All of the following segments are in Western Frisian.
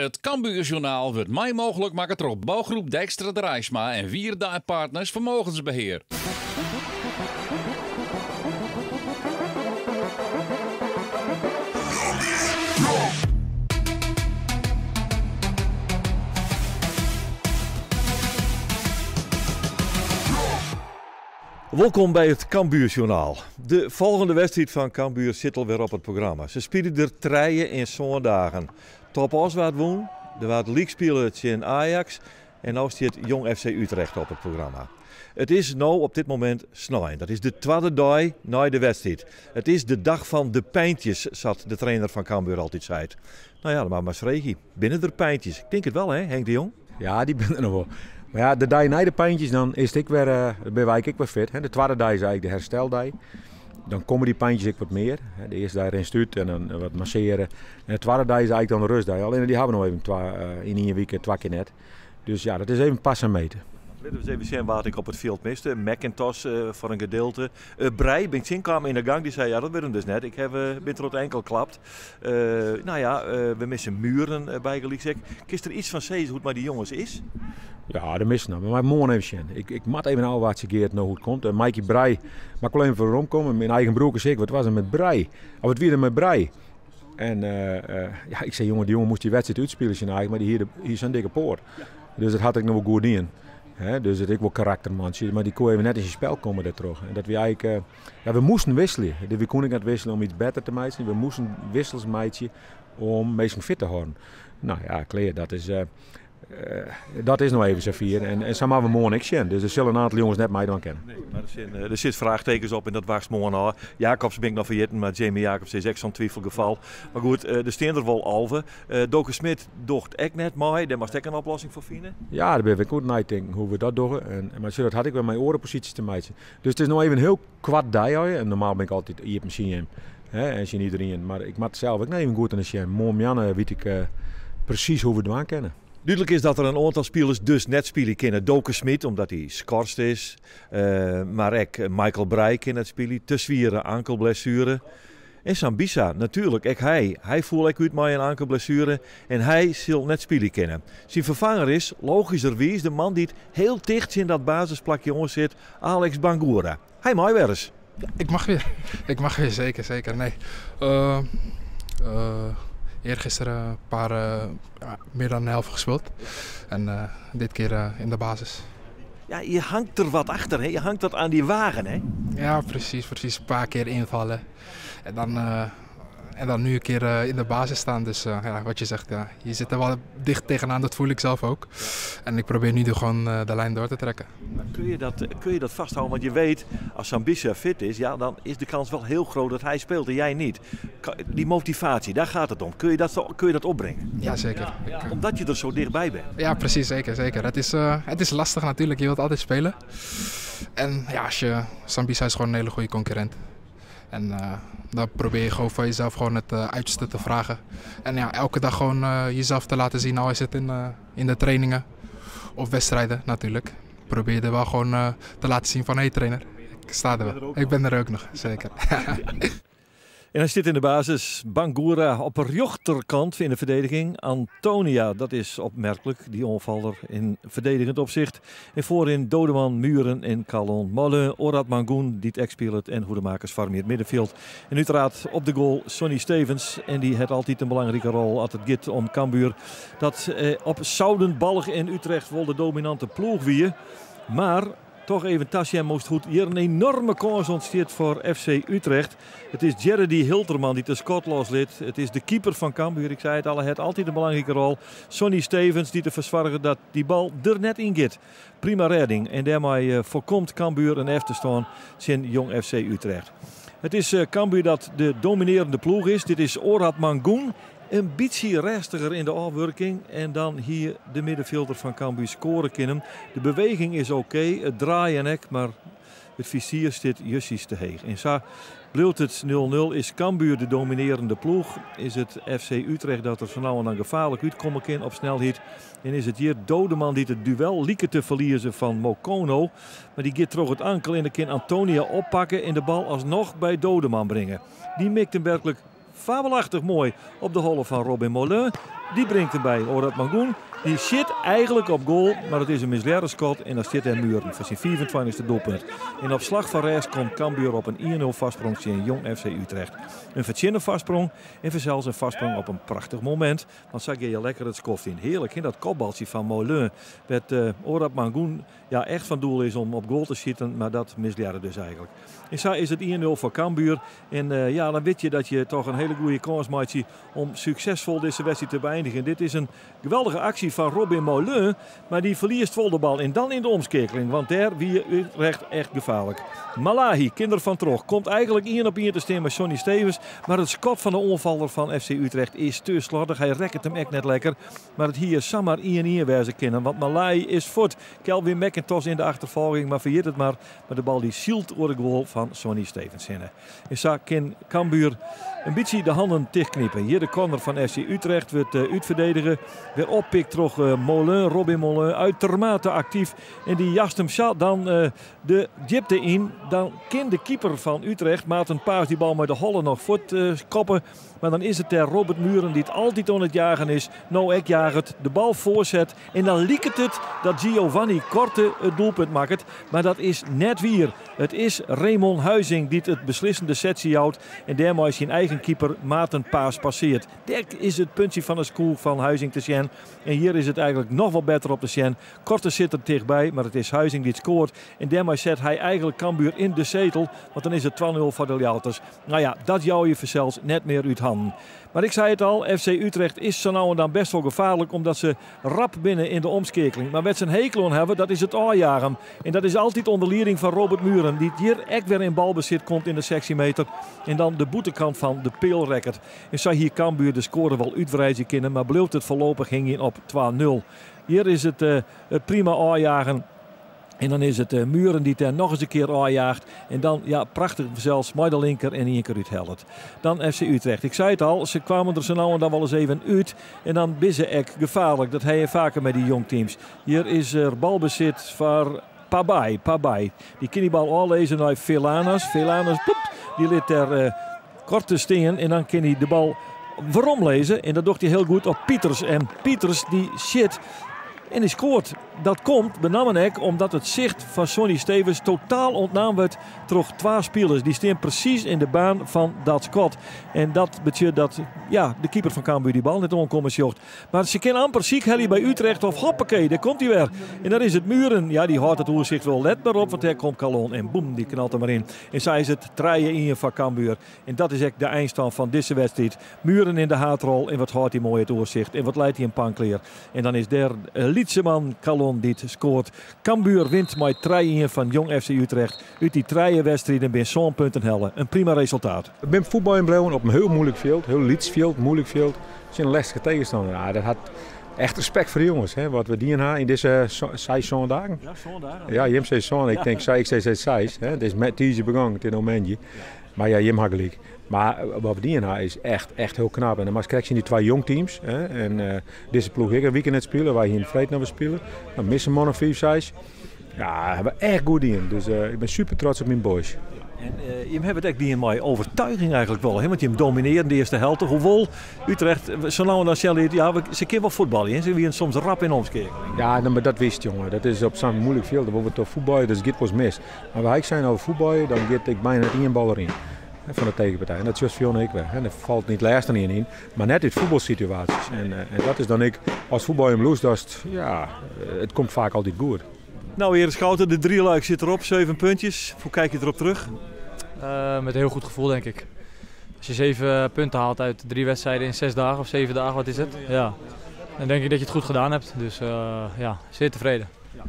It Cambuurjournaal wurdt mei mooglik makke troch Bouwgroep Dijkstra Draisma en Wierda en Partners Vermogensbeheer. Wolkom by it Cambuurjournaal. De folgjende wedstriid fan Cambuur sit alwer op it programma. Se spylje der trije yn sân dagen. Top Oss waard wûn, der waard lykspile tsjin Ajax en no stiet Jong FC Utrecht op it programma. It is no op dit momint snein. Dat is de twadde dei nei de wedstriid. It is de dag fan de pijntjes, sa't de trainer fan Cambuur altyd seit. No ja, dan moat mar ris freegje. Binne der pijntjes? Ik tink it wol, hè, Henk de Jong? Ja, dy binne der noch wol. Mar ja, de dei nei de pijntjes dan is it ek wer, uh, binne wy ek wer fit. Hè. De twadde dei is eigentlik de hersteldei. Dan komme dy pijntjes ek wat mear. De earste dei rinst út en dan wat massearje. En de twadde dei is eigentlik dan de rustdei. Allinne dy hawwe we no even twa, uh, yn ien wike twa kear net. Dus ja, dat is even pas en meten. Litte we ris even sjen wa't ik op it fjild miste. McIntosh uh, foar in gedeelte. Uh, Breij, bin ik tsjinkaam yn de gang, dy sei ja, dat wurdt him dus net. Ik haw, uh, bin troch it ankel klapt. Uh, no ja, uh, we misse Muren uh, bygelyks ek. Kinst der iets fan sizze hoe't it mei dy jonges is? Ja, de missen noch. Maar moarn even sjen. Ik, ik moat even ôfwachtsje Geert no hoe't it komt. En Mikey Breij, mar ik wol even weromkomme. Myn eigen broerke sei, wat was der mei Breij? Of wat wie der mei Breij? En uh, uh, ja, ik sei, jonge, dy jonge moast dy wedstriid útspylje syn eigen, mar dy hie, hie sa'n dikke poat. Dus dat hat ek noch wol goed dien. Hè, dus it ek wol karaktermantsje, mar dy koe even net yn syn spel komme dêrtroch. En dat wie eigentlik, uh, ja, we moasten wisselje. We koene ek net wisselje om iets better te meitsjen. We moasten wissels meitsje om minsken fit te hâlden. No ja, klear, dat is, uh, dat is no even safier. En, en sa moatte we moarn ek sjen. Dus der sille in oantal jonges net meidwaan kinne. Nee, mar der, sin, der sit fraachtekens op en dat wachtst moarn ôf. Jacobs bin ik noch ferjitten, mar Jamie Jacobs is ek sa'n twifelgefal. Mar goed, der stean der wol 11. Doke Schmidt docht ek net mei, dêr moatst ek in oplossing foar fine. Ja, dêr binne we goed neitinken hoe we dat dogge. En, mar dat hat ek wer mei oare posysjes te meitsjen. Dus it is no even in hiel koart dei. En normaal bin ik altyd iepen tsjin jim hè, en tsjin iderien. Mar ik moat sels ek noch even goed oan sjen. Moarn wit ik uh, presys hoe we dwaan kinne. Dúdlik is dat der in oantal spilers dus net spylje kinne. Doke Schmidt, omdat hy skorst is. Uh, mar ek Michael Breij kin net spylje. Te swiere ankelblessuere. En Sambissa, natuerlik, ek hy. Hy foel ek út mei in ankelblessuere en hy sil net spylje kinne. Syn ferfanger is, logiskerwiis, de man dy't hiel ticht tsjin dat basisplakje oan sit, Alex Bangura. Hy mei wer ris. Ja, ik mag weer. Ik mag weer, zeker, zeker. Nee. Uh, uh, eergisteren een paar, uh, meer dan de helft gespeeld. En dit keer in de basis. Ja, je hangt der wat achter, hè? Je hangt wat aan dy wagen, hè? Ja, precies, precies. Een paar keer invallen. En dan, en dan nu een keer in de basis staan. Dus ja, wat je zegt, ja, je zit er wel dicht tegenaan, dat voel ik zelf ook. En ik probeer nu gewoon de lijn door te trekken. Maar kun je dat vasthouden? Want je weet, als Sambissa fit is, ja, dan is de kans wel heel groot dat hij speelt en jij niet. Die motivatie, daar gaat het om. Kun je dat opbrengen? Ja, zeker. Ja, omdat je er zo dichtbij bent. Ja, precies, zeker. zeker. Het is lastig natuurlijk, je wilt altijd spelen. En ja, als je, Sambissa is gewoon een hele goede concurrent. En dan probeer je gewoon van jezelf gewoon het uiterste te vragen. En ja, elke dag gewoon jezelf te laten zien, al is het in de trainingen of wedstrijden natuurlijk. Probeer je er wel gewoon te laten zien van hé hey, trainer, ik sta er wel. Ik ben er ook nog, zeker. En hy stiet yn de basis. Bangura op de rjochterkant yn de ferdigening. Antonia, dat is opmerklik, dy oanfaller yn ferdigenjend opsicht. En foaryn Doodeman, Muren en Kallon Molle. Oratmangoen, dy't ek spilet en Hoedemakers foarmje it middenfjild. En úteraard op de goal Sonny Stevens. En dy hat altyd in belangrike rol as it giet om Cambuur. Dat eh, op Zoudenbalch yn Utrecht wol de dominante ploech wie. Mar toch even tasjen moast hoe't hjir in enoarme kâns ûntstiet foar FC Utrecht. It is Jeredy Hilterman dy't de skot loslit. It is de keeper fan Cambuur, ik sei it al, hat altyd in belangrike rol. Sonny Stevens dy't derfoar soarget dat dy bal der net yn giet. Prima rêding en dêrmei foarkomt Cambuur in efterstân tsjin Jong FC Utrecht. It is Cambuur dat de dominearjende ploech is. Dit is Oratmangoen. In bytsje rêstiger yn de ôfwurking en dan hie de middenfjilder fan Cambuur skoare kinnen. De beweging is oké, it draaien ek, mar it fizier stiet justjes te heech. En sa bliuwt it 0-0. Is Cambuur de dominearjende ploech? Is it FC Utrecht dat der sa no en dan gefaarlik útkomme kin op snelheid? En is it hjir Doodeman dy't it duel liket te ferliezen fan Mokono? Mar dy giet troch it ankel en dan kin Antonia oppakke en de bal asnoch by Doodeman bringe. Dy mikt him werklik fabelachtich moai op de holle fan Robin Moulin. Dy bringt him by Oratmangoen. Dy sjit eigenlik op goal, mar it is in mislearre skot en dan stiet dêr Mühren foar syn fiifentweintichste doelpunt. En op slach fan rêst komt Cambuur op in ien-nul foarsprong tsjin Jong FC Utrecht. In fertsjinne foarsprong en fansels in foarsprong op in prachtich momint, want sa gean je lekker it skoft yn. Hearlik hin, dat kopbaltsje fan Moulin, wêr't Oratmangoen ja echt fan doel is om op goal te sjitten, mar dat mislearre dus eigenlik. En sa is it ien-nul foar Cambuur en ja, dan wit je dat je toch in hele goede kâns meitsje om suksesfol dizze wedstriid te beëindigjen. Dit is in geweldige aksje fan Robin Moulin, mar dy ferliest wol de bal en dan yn de omskeakeling, want dêr wie Utrecht echt gefaarlik. Malahi kin der fan troch, komt eigenlik ien op ien te stean mei Sonny Stevens, mar it skot fan de oanfaller fan FC Utrecht is te slordich. Hy rekket him ek net lekker, mar it hie samar ien-ien wêze kinnen, want Malahi is fuort. Kelvin McIntosh yn de achterfolging, mar ferjit it mar, mar de bal dy sylt oer de goal fan Sonny Stevens hinne. En sa kin Cambuur in bytsje de hannen tichtknipe. Hjir de corner fan FC Utrecht wurdt útferdedige. Wer oppikt troch Moulin, Robin Moulin, uitermate aktyf. En dy jast him sa dan de djipte yn. Dan kin de keeper fan Utrecht, Maarten Paes, dy bal mei de holle noch fuortkoppe. Mar dan is it dêr Robert Mühren dy't altyd oan it jagen is, no ek jaget, de bal foarset en dan liket it dat Giovanni Korte it doelpunt makket, mar dat is net wier. It is Remon Huizing dy't it beslissende setsje jout en dêrmei syn eigen keeper Maarten Paes passeart. Dêr is it puntsje fan 'e skoech fan Huizing te sjen en hjir is it eigenlik noch wol better op te sjen. Korte sit der tichtby, mar it is Huizing dy't skoart en dêrmei set hy eigenlik Cambuur yn de setel, want dan is it twa-nul foar de Ljouwerters. No ja, dat jou je fansels net mear út hannen. Mar ik sei it al, FC Utrecht is sa no en dan best wol gefaarlik omdat se rap binne yn de omskeakeling. Mar wêr't se in hekel oan hawwe, dat is it ôfjagen. En dat is altyd ûnder lieding fan Robert Mühren, dy't hjir ek wer yn balbesit komt yn de 16 meter en dan de bûtenkant fan de peal rekket. En sa hie Cambuur de skoare wol útwreidzje kinnen, mar bliuwt it foarlopich hingjen op twa-nul. Hjir is it it prima ôfjagen. En dan is it Mühren dy't dêr noch ris in kear ôfjaget. En dan, ja, prachtich fansels mei de linker en ien kear úthellet. Dan FC Utrecht. Ik sei it al, se kwamen der sa no en dan wol ris even út. En dan binne se ek gefaarlik. Dat ha je faker mei dy jong teams. Hjir is er balbesit foar Pabai. Pabai. Dy kin dy bal ôflizze nei Velanas. Velanas, poep, dy lit dêr Korte stean en dan kin hy de bal weromlizze. En dat docht hy hiel goed op Pieters. En Pieters dy sjit en dy skoart. Dat komt benammen ek omdat it sicht fan Sonny Stevens totaal ûntnaam wurdt troch twa spilers. Dy stean presys yn de baan fan dat skot. En dat betsjut dat, ja, de keeper fan Cambuur dy bal net oankommen sjocht. Mar se kin amper sykhelje by Utrecht of hoppakee, dêr komt hy wer. En dan is it Mühren. Ja, dy hâldt it oersicht wol. Let mar op, want dêr komt Kallon en boem, dy knalt der mar yn. En sa is it trije-ien foar Cambuur. En dat is ek de einstân fan dizze wedstriid. Mühren yn de haadrol en wat hâldt hy moai it oersicht en wat leit hy in pan klear. En dan is dêr lytse man Kallon dy't skoart. Cambuur wint mei trije-ien fan Jong FC Utrecht. Ut dy trije wedstriden bin sân punten helle. In prima resultaat. We binne fuotbaljen bleaun op in hiel moeilik fjild, hiel lyts fjild, moeilik fjild, tsjin in lestige tegenstander. Ja, dat hat echt respekt foar de jonges, hè, wat we dien ha yn dizze seis, sân dagen. Ja, sân dagen. Ja, jim sizze sân, ik tink seis, ik sis seis. Hè. It is tiisdei begûn, it is no moandei. Mar ja, jim ha gelyk. Mar wat we dien ha is echt, echt hiel knap. En dan moatst krekt sjen dy twa jong teams. Hè. En dizze ploech ek in wike net spile. Wy hiene freed noch wer spile. Dan misse man of fiif, seis. Ja, hawwe we echt goed dien. Dus ik bin super trots op myn boys. En jim hawwe it ek dien mei overtuiging eigenlik wol, hè? Want jim dominearren de earste helte. Hoewol Utrecht sa no en dan sjen liet, ja, se kinne wol fuotbalje, hè? Se wienen soms rap yn omskeakeling. Ja, no, mar dat wist, jonge. Dat is op sa'n moeilik fjild, dan wolle we toch fuotbalje, dus it giet wolris mis. Mar wy zijn over fuotbalje, dan giet ek byna net ien bal deryn fan de tegenpartij. En dat sjochst Fiona ek wer. Hè. Der falt yn it lêste ien yn, mar net út fuotbalsituaasjes. En dat is dan ek, as fuotbaljen bliuwst, datst, ja, it komt faak altyd goed. Nou, Erik Schouten, de drieluik zit erop, 7 puntjes. Hoe kijk je erop terug? Met een heel goed gevoel, denk ik. Als je 7 punten haalt uit 3 wedstrijden in 6 dagen of 7 dagen, wat is het? Ja. Dan denk ik dat je het goed gedaan hebt. Dus ja, zeer tevreden. Ja.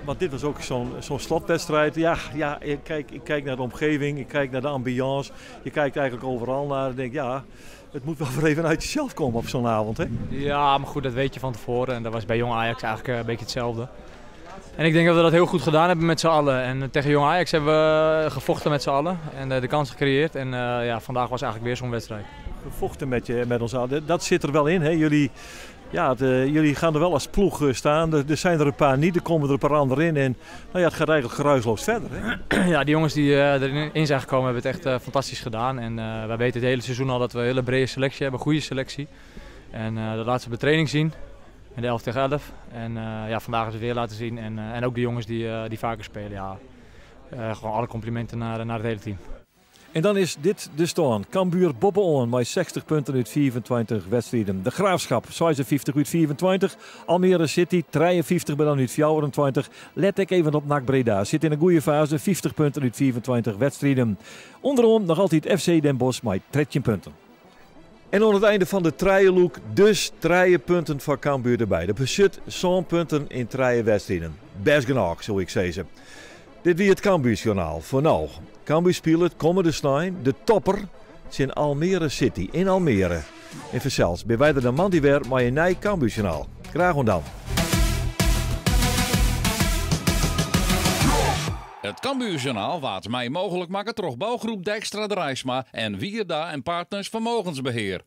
Want dit was ook zo'n slotwedstrijd. Ja, ja, ik kijk naar de omgeving, ik kijk naar de ambiance. Je kijkt eigenlijk overal naar en denk, ja, het moet wel weer even uit jezelf komen op zo'n avond, hè? Ja, maar goed, dat weet je van tevoren. En dat was bij Jong Ajax eigenlijk een beetje hetzelfde. En ik denk dat we dat heel goed gedaan hebben met z'n allen. En tegen Jong Ajax hebben we gevochten met z'n allen en de kans gecreëerd. En ja, vandaag was eigenlijk weer zo'n wedstrijd. Gevochten met ons allen, dat zit er wel in, hè? Jullie, ja, jullie gaan er wel als ploeg staan. Er zijn er een paar niet, er komen er een paar anderen in. En het gaat eigenlijk geruisloos verder. Hè? Ja, die jongens die erin zijn gekomen hebben het echt fantastisch gedaan. En wij weten het hele seizoen al dat we een hele brede selectie hebben, een goede selectie. En dat laat ze op de training zien. In de 11 tegen 11. En ja, vandaag is het weer laten zien. En ook de jongens die vaker spelen. Ja, gewoon alle complimenten naar het hele team. En dan is dit de stân. Cambuur boppe-oan met 60 punten uit 24 wedstrijden. De Graafschap 56 uit 24. Almere City 53, maar dan uit 24. Let ik even op NAC Breda. Zit in een goede fase, 50 punten uit 24 wedstrijden. Onderom nog altijd FC Den Bosch met 13 punten. En aan het einde van de trijeloek dus 3 punten voor Cambuur erbij. De bezit zo'n punten in 3 wedstrijden. Best genoeg, zou ik zeggen. Dit wie het Cambuurjournaal voor nou. Cambuur speelt het komende snein, de topper, in Almere City, in Almere. In Verzels, bij wij de man die weer, maar je nij Cambuurjournaal. Graag dan. Het Cambuurjournaal waard mij mogelijk maken troch bouwgroep Dijkstra Draisma en Wierda en Partners Vermogensbeheer.